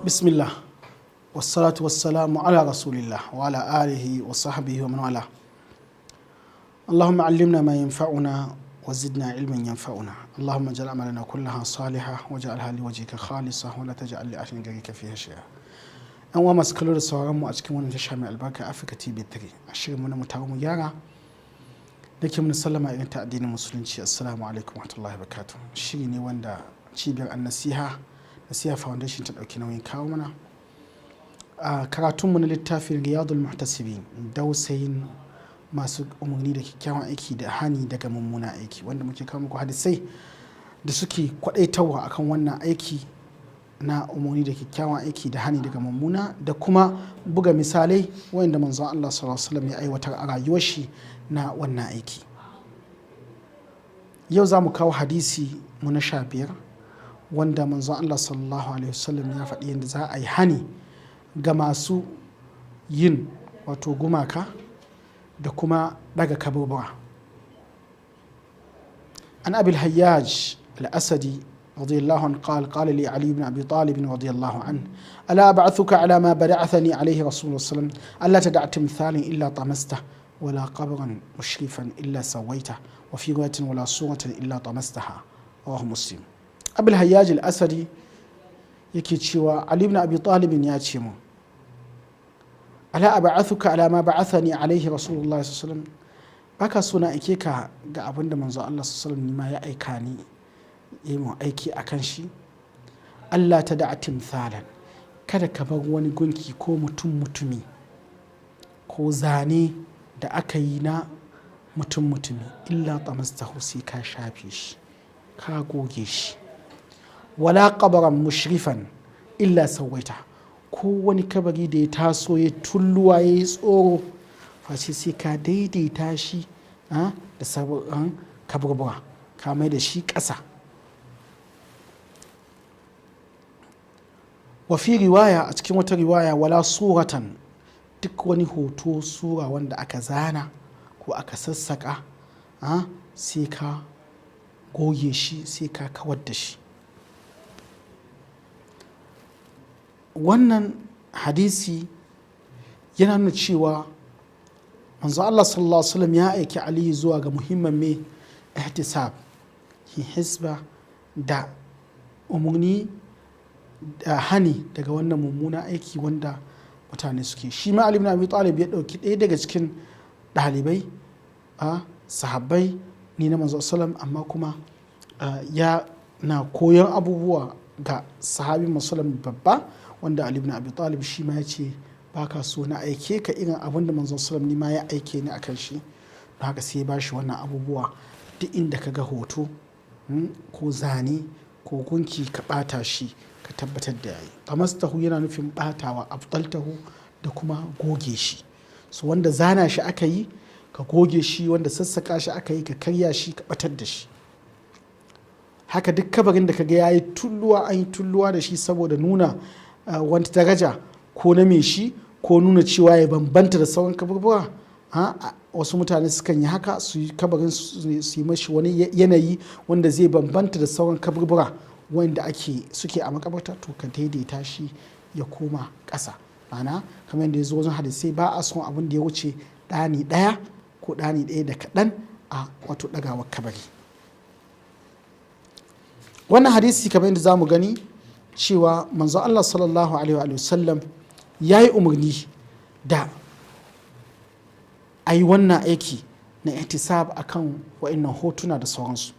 Bismillah, wassalatu wassalamu ala rasulillah wa ala alihi wa sahbihi wa man wala. Allahumma allimna ma yanfa'una wa zidna ilman yanfa'una. Allahumma ij'al amalana kullaha salihah waj'alha liwajhika khalisah wa la taj'al li ahadin ghayrika fiha shay'a. Yan uwa masu kallo da sauraron mu a cikin wannan tasha mai albarka Africa TV 3, a shirin mu na mu taro mu gyara, nake mun sallama irin ta addinin Musulunci: assalamu alaikum wa rahmatullahi wa barakatuh. Shiri ne wanda cibiyar Annasiha, Nasiha Foundation, ta dauki nauyin kawo mana a karatunmu na littafin Riyadul Muhtasibin, dausayin masu umarni da kyakkyawan aiki da hani daga mummuna aiki, wanda muke kawo muku hadisai da suke kwadaitarwa akan wannan aiki na umarni da kyakkyawan aiki da hani daga mummuna, da kuma buga misalai wanda manzon Allah sallallahu alaihi wasallam ya aiwatar a rayuwar shi na wannan aiki. Yau za mu kawo hadisi mu na 15, wanda manzon Allah sallallahu alaihi wasallam ya faɗi yadda za a yi hani ga masu yin wato gumaka da kuma ɗaga kaburbura. An Abil Hayyaj al-Asadi رضي الله عنه قال: قال لي علي بن أبي طالب رضي الله عنه: ألا أبعثك على ما بعثني عليه رسول الله صلى الله عليه وسلم؟ ألا تدع تمثالا إلا طمسته، ولا قبرا مشرفا إلا سويته، وفي رواية: ولا صورة إلا طمستها. رواه مسلم. أبو الهياج الأسدي yake cewa Ali ibn Abi Talib ya ce mu: ala ab'athuka ala ma ba'athani alaihi Rasulullah sallallahu alaihi wasallam? Baka so na aike ka ga abin da manzo Allah sallallahu alaihi wasallam ma ya aika ni yi mu aiki a kan shi? Allah ta da'a timthalan, kada ka bar wani gunki ko mutum mutumi ko zane da aka yi na mutum mutumi, illa tamastahu, sai ka shafe shi, ka goge shi. Wala qabaran mushrifan illa sawaita, ko wani kabari da ya taso ya tulluwa ya yi tsoro, face sai ka daidaita shi da sabon kaburbura, ka mai da shi ƙasa. Wafi riwaya, a cikin wata riwaya, wala suratan, duk wani hoto, sura wanda aka zana ko aka sassaka, sai ka goge shi, sai ka kawar da shi. Wannan hadisi yana nuna cewa manzo Allah sallallahu alaihi wasallam ya aiki Ali zuwa ga muhimmin mai ihtisab, hisba, da umarni da hani daga wannan mummuna aiki wanda mutane suke. Shi ma Ali ibn Abi Talib ya dauki ɗaya daga cikin ɗalibai a sahabbai ne na manzo sallam, amma kuma ya na koyon abubuwa ga sahabin musulun babba, wanda Ali ibn Abi Talib shi ma ya ce: baka so na aike ka irin abin da manzo sallam ni ma ya aike ni akan shi? Don haka sai ya bashi wannan abubuwa: duk inda ka ga hoto ko zane ko gunki, ka bata shi, ka tabbatar da yayi. Tamastahu yana nufin batawa, afdaltahu, da kuma goge shi. So wanda zana shi aka yi, ka goge shi; wanda sassaka shi aka yi, ka karya shi, ka batar da shi. Haka duk kabarin da kaga yayi tulluwa, an yi tulluwa da shi saboda nuna wata daraja ko na mai shi, ko nuna cewa ya bambanta da sauran kaburbura. Wasu mutane sukan yi haka, su yi kabarin su yi mashi wani yanayi wanda zai bambanta da sauran kaburbura wanda ake suke a makabarta, to ka daidaita shi ya koma ƙasa. Ma'ana, kamar yadda ya zo wajen hadisai, ba a son abin da ya wuce ɗani ɗaya ko ɗani ɗaya da kaɗan a wato ɗagawar kabari. Wannan hadisi, kamar yadda za mu gani cewa manzo Allah sallallahu alaihi wa sallam ya yi umarni da a yi wannan aiki na ihtisab akan wa'annan hotuna da sauransu.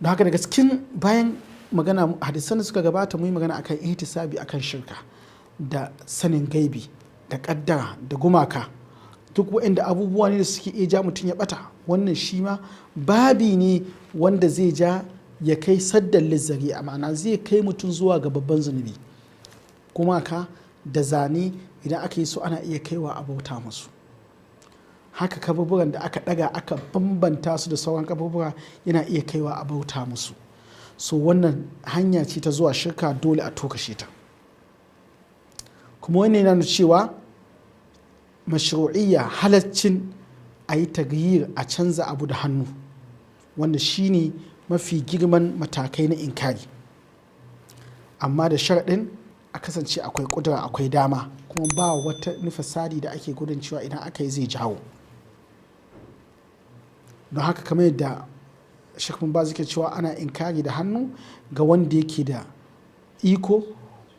Don haka daga cikin bayan magana hadisan da suka gabata, mu yi magana akan ihtisabi akan shirka da sanin gaibi da kaddara da gumaka, duk waɗanda abubuwa ne da suke iya ja mutum ya bata. Wannan shi ma babi ne wanda zai ja ya kai saddan lizzari, a ma'ana zai kai mutum zuwa ga babban zunubi. Gumaka da zane, idan aka yi su, ana iya kaiwa a bauta musu. Haka kaburburan da aka daga aka bambanta su da sauran kaburbura, yana iya kaiwa a bauta musu. So wannan hanya ce ta zuwa shirka, dole a tokashe ta. Kuma wannan yana nuna cewa mashru'iyya, halaccin a yi taghyir, a canza abu da hannu, wanda shine mafi girman matakai na inkari. Amma da sharaɗin a kasance akwai ƙudura, akwai dama, kuma ba wata nufasadi da ake gudun cewa idan aka yi zai jawo. Don haka kamar yadda Sheikh Bin Baz yake cewa ana inkari da hannu ga wanda yake da iko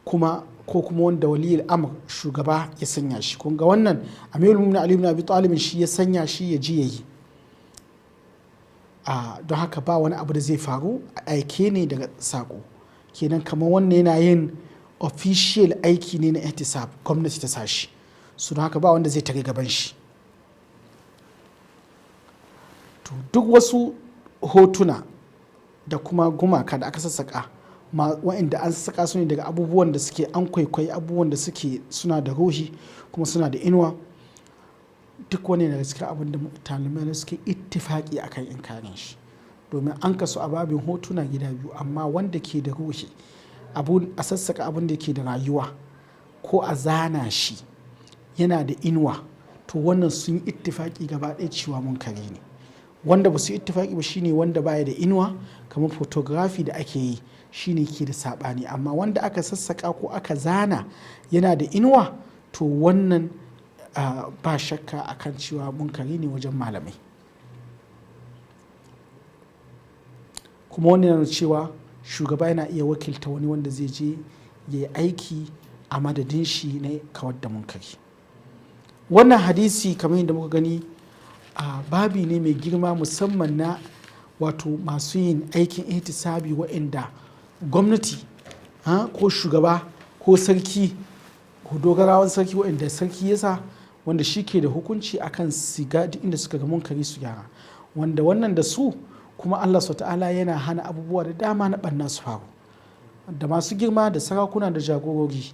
kuma ko kuma wanda waliyul amr shugaba ya sanya shi. Kun ga wannan Amirul Mu'minin Ali ibn Abi Talib shi ya sanya shi ya je yayi. Don haka ba wani abu da zai faru, aike ne daga sako. Kenan kamar wannan yana yin official aiki ne na ihtisab, gwamnati ta sashi. Su don haka ba wanda zai tare gaban shi. To duk wasu hotuna da kuma gumaka da aka sassaka, waɗanda an sassaka su ne daga abubuwan da suke an kwaikwayi, abubuwan da suke suna da ruhi kuma suna da inuwa, duk wani daga cikin abin da mutane suke ittifaki akan inkarin shi. Domin an kasu a babin hotuna gida biyu, amma wanda ke da ruhi, a sassaka abin da ke da rayuwa ko a zana shi yana da inuwa, to wannan sun yi ittifaki gaba ɗaya cewa munkari ne. Wanda ba su yi ittifaki ba shine wanda baya da inuwa, kamar photography da ake yi, shine ke da saɓani. Amma wanda aka sassaka ko aka zana yana da inuwa, to wannan ba shakka akan cewa munkari ne wajen malamai. Kuma wannan yana cewa shugaba yana iya wakilta wani wanda zai je ya yi aiki a madadin shi na kawar da munkari. Wannan hadisi kamar yadda muka gani a babi ne mai girma, musamman na wato masu yin aikin ihtisabi waɗanda gwamnati ko shugaba ko sarki ko dogarawan sarki waɗanda sarki ya sa, wanda shi ke da hukunci akan siga duk inda suka ga munkari su gyara. Wanda wannan da su kuma Allah subhanahu wa ta'ala yana hana abubuwa da dama na ɓanna su faru, da masu girma da sarakuna da jagorori.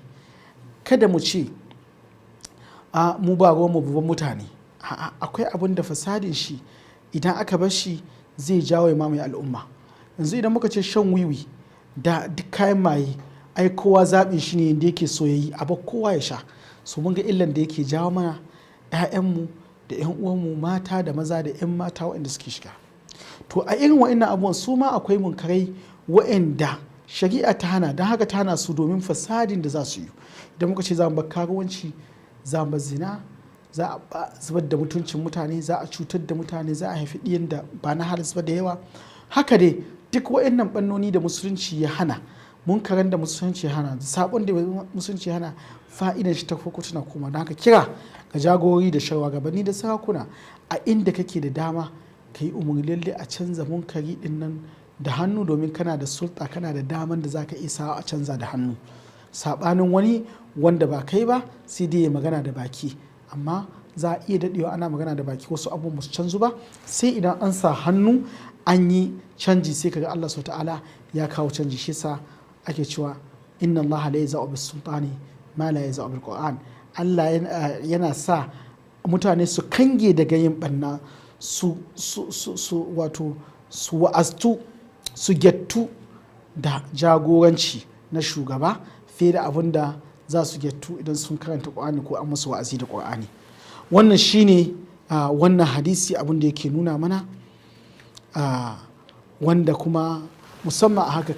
Kada mu ce a mu ba ruwan mu babban mutane. A'a, akwai abin da fasadin shi idan aka bar shi zai jawo ya mamaye al'umma. Yanzu idan muka ce shan wiwi da duk kayan maye, ai kowa zaɓin shi ne yadda yake so ya yi, abu kowa ya sha. So mun ga illan da yake jawo mana 'ya'yanmu da 'yan uwanmu mata da maza da 'yan mata waɗanda suke shiga. To a irin waɗannan abubuwan su ma akwai munkarai waɗanda shari'a ta hana, don haka ta hana su domin fasadin da za su yi. Idan muka ce za mu bar karuwanci, za mu bar zina, za a zubar da mutuncin mutane, za a cutar da mutane, za a haifi ɗiyan da ba na halis ba da yawa. Haka dai duk waɗannan ɓannoni da musulunci ya hana, munkaran da musulunci ya hana, sabon da musulunci ya hana, fa'idan shi ta farko tana koma. Don haka kira ga jagorori da shugabanni da sarakuna, a inda kake da dama ka yi umarni lalle a canza munkari ɗin nan da hannu, domin kana da sulta, kana da daman da za ka iya sawa a canza da hannu. Saɓanin wani wanda ba kai ba sai dai ya magana da baki, amma za a iya daɗewa ana magana da baki wasu abubuwan ba su canzu ba, sai idan an sa hannu an yi canji sai kaga Allah subhanahu wa ta'ala ya kawo canji. Shi yasa ake cewa inna Allah la yaza'u bis sultani ma la yaza'u bil Qur'an. Allah yana sa mutane su kange daga yin ɓanna, su wa'aztu, su gettu da jagoranci na shugaba fiye da abin da za su gettu idan sun karanta Qur'ani ko an musu wa'azi da Qur'ani. Wannan shine wannan hadisi abin da yake nuna mana, wanda kuma musamman a haka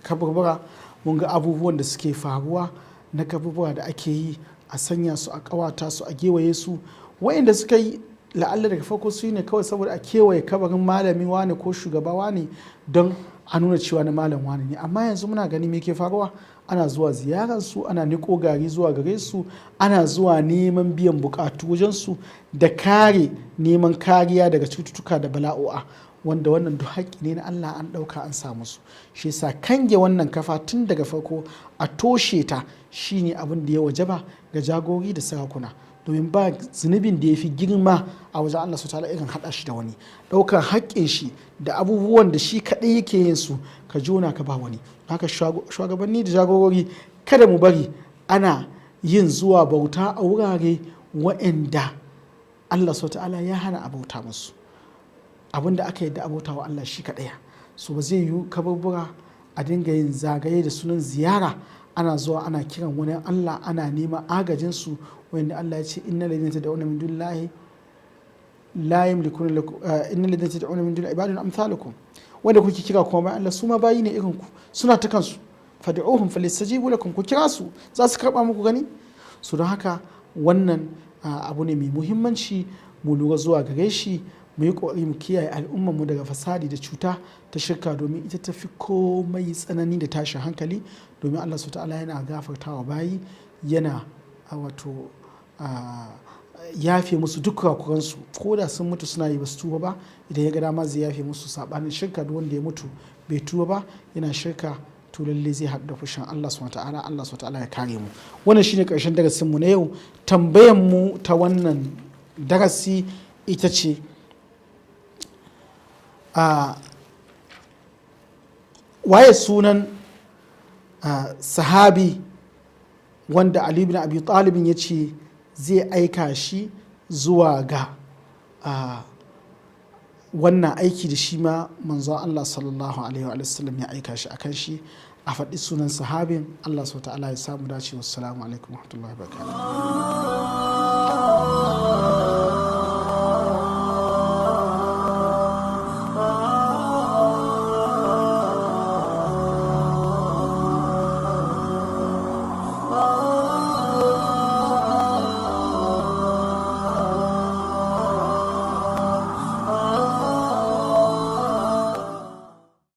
kabarbara mun ga abubuwan da suke faruwa na kaburbura da ake yi, a sanya su, a ƙawata su, a gewaye su. Waɗanda suka yi la'alla daga farko su ne kawai saboda a kewaye kabarin malami wane ko shugaba wane don a nuna cewa na malam wane ne. Amma yanzu muna gani me ke faruwa, ana zuwa ziyarar su, ana niƙo gari zuwa gare su, ana zuwa neman biyan buƙatu wajen su da kare neman kariya daga cututtuka da bala'o'a, wanda wannan duk haƙƙi ne na Allah an ɗauka an sa musu. Shi yasa kange wannan kafa tun daga farko a toshe ta shine abin da ya wajaba ga jagori da sarakuna, domin ba zunubin da ya fi girma a wajen Allah subhanahu wa ta'ala irin haɗa shi da wani, ɗaukar haƙƙin shi da abubuwan da shi kaɗai yake yin su ka jona ka ba wani. Haka shugabanni da jagorori, kada mu bari ana yin zuwa bauta a wurare waɗanda Allah subhanahu wa ta'ala ya hana a bauta musu. Abin da aka yadda a bauta wa Allah shi kaɗai. So ba zai yiwu kaburbura a dinga yin zagaye da sunan ziyara, ana zuwa ana kiran wani Allah, ana neman agajin su, wanda Allah ya ce innal ladina tad'una min dunillahi la yamlikuna lakum, innal ladina tad'una min dunillahi ibadun amsalukum. Wanda kuke kira kuma bayan Allah su ma bayi ne irin ku, suna ta kansu. Fad'uhum falyastajibu lakum, ku kira su za su karba muku gani. Su don haka wannan abu ne mai muhimmanci mu lura zuwa gare shi, mu yi ƙoƙari mu kiyaye al'ummarmu daga fasadi da cuta ta shirka, domin ita ta fi komai tsanani da tashin hankali. Domin Allah subhanahu ta'ala yana gafartawa bayi, yana wato yafe musu duk kurakuransu, ko da sun mutu suna yi basu tuba ba, idan ya ga dama zai yafe musu. Sabanin shirka, duk wanda ya mutu bai tuba ba yana shirka, to lalle zai haɗu da fushin Allah subhanahu ta'ala. Allah subhanahu ta'ala ya kare mu. Wannan shine ƙarshen darasin mu na yau. Tambayan mu ta wannan darasi ita ce, waye sunan sahabi wanda Ali ibn Abi Talib ya ce zai aika shi zuwa ga wannan aiki da shi ma manzon Allah sallallahu alaihi wa sallam ya aika shi akan shi? A faɗi sunan sahabin. Allah subhanahu ta'ala ya samu dace. Wassalamu alaikum wa rahmatullahi wa barakatuh.